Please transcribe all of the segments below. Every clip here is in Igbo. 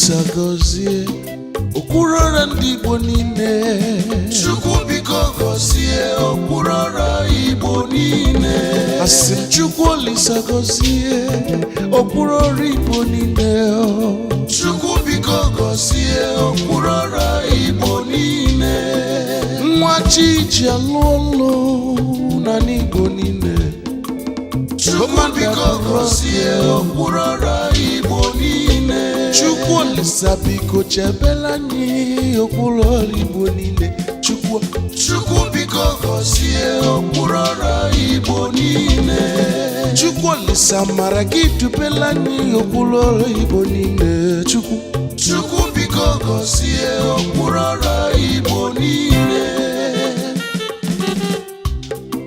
Olisa gọzie Okwuluọra ndị Igbo niile. Chukwu biko gọzie Okwuluọra Igbo niile. Asị m Chukwu Olisa gọzie Okwuluọra Igbo niile. Chukwu biko gọzie Okwuluọra Igbo niile. Nwa chi ji alụ ọlụ na n'Igbo niile. Chukwu biko gọzie Okwuluọra Igbo niile. Chukwu Olisa biko chebela anyị Okwuluọra Igbo niile. Chukwu, Chukwu biko gọzie Okwuluọra Igbo niile. Chukwu Olisa mara gị dubela anyị Okwuluọra Igbo niile. Chukwu, Chukwu biko gọzie Okwuluọra Igbo niile.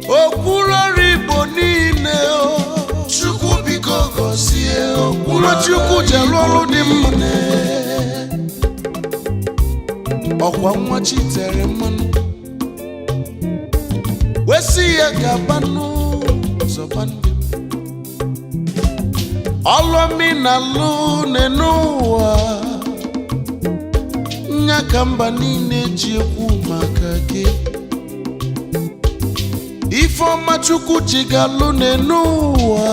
Okwuluọra Igbo niile o. Chukwu biko gọzie Nwa Okwuluọra Chukwu ji alụ ọrụ dị mma. niile. Ọkwa nwa chi tere mmanụ wee sị ya gabanụ zọba ndị m ọlụmi na lụ n'ụwa nya ka mba niile ji ekwu maka gị. Ifeọma Chukwu ji galụ n'ụwa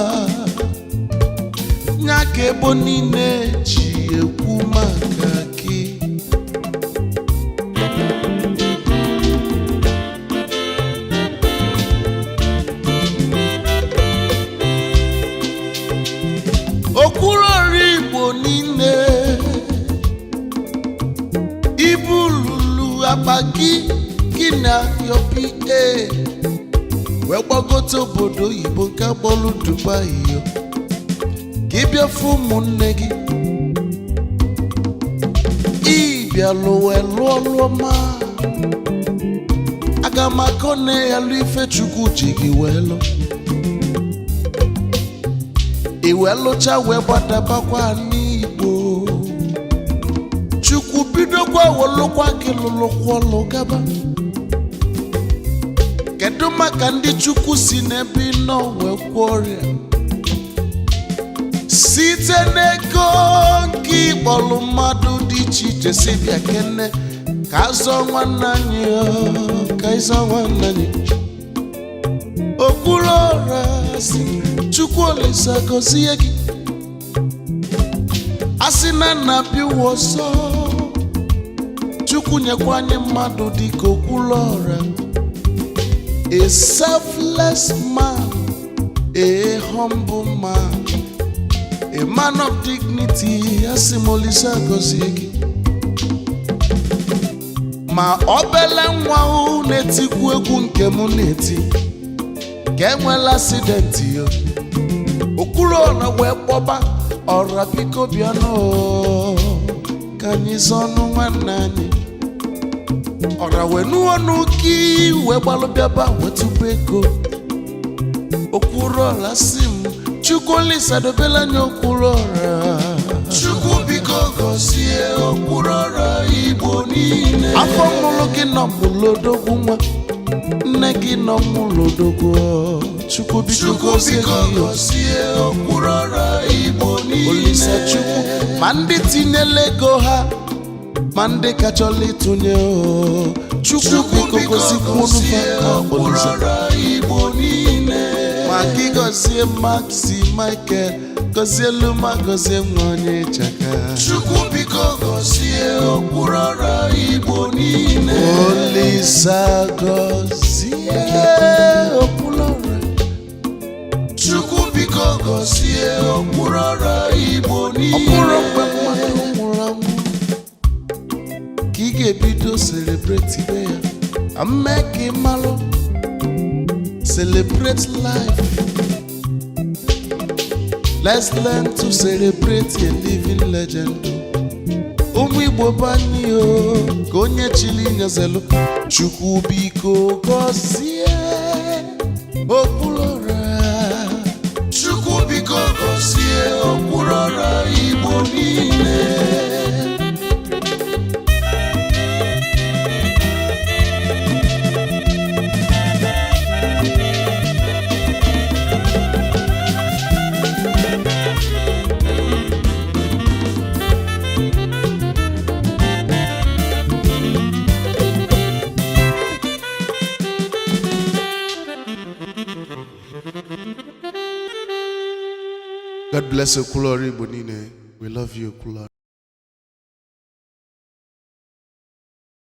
nya ka ebo niile ji ekwu maka gị. Okwuluọra Igbo niile, ibu lulu akpa gị, gị na your PA wee gbagote obodo oyibo nke akpọlụ Dubai yo, ka ị bịa fụ ụmụnne gị. Ịbịalụ wee lụọ lụọ ma aga m akọ na ya lụ ife Chukwu ji gị wee lụ. I wee lụcha wee gbadabakwa n'Igbo. Chukwu bidokwa wolụkwa gị lụlụkwa ọlụ gaba. Kedu maka ndị Chukwu si n'ebe ị nọ wee gwọọ ọrịa site n'ego nke ịkpọlụ mmadụ dị iche iche si bịa kene ka azọ nwanne anyị o, ka ịzọ nwanne anyị? Okwuluọra si Chukwu Olisa gọzie gị. A sị na nna bịa ụwa ọzọ, Chukwu nyekwa anyị mmadụ dịka Okwuluọra, a selfless man, a humble man, a man of dignity. Asị m Olisa gọzie gị. Ma obele nwa ahụ na-etikwu egwu nke m na-eti ka enwela accident yo, Okwuluọra wee kpọba ọra, biko bịanụ ka anyị zọnụ nwanne anyị. Ọra wee nụọ n'ụka wee gbalụ bịaba wee tupu ego. Okwuluọra si m Chukwu Olisa dobela anyị Okwuluọra. Chukwu biko gọzie Okwuluọra Igbo niile. Afọ mụrụ gị nọ mụlodogwu, nwa nne gị nọ mụlodogwu. Chukwu biko Chukwu gọzie biko gị. gọzie Okwuluọra Igbo niile. Olisa Chukwu, ma ndị tinyela ego ha ma ndị ka chọrọ ịtụnye o, Chukwu Chukwu biko biko gọzikwunu gọzie fa Olisa. Okwuluọra Igbo niile. Ma gị gọzie Maxi Michael, gọzie ma gọzie nwa onye ịchaka. Chukwu biko gọzie Okwuluọra Igbo niile. Olisa gọzie Okwuluọra. Chukwu biko gọzie Okwuluọra Igbo Ọ niile. bụrụ mgbe mmadụ nwụrụ anwụ ka ị ga-ebido celebrate ibe ya, mme ka ị malụ celebrate life. Let's learn to celebrate a living legend. Ụmụ Igbo bani o, ka onye chili nyezelu. Chukwu biko gọzie Okwuluọra. Chukwu biko gọzie Okwuluọra Igbo niile. God bless Okwuluọra Igbo niile. We love you, Okwuluọra.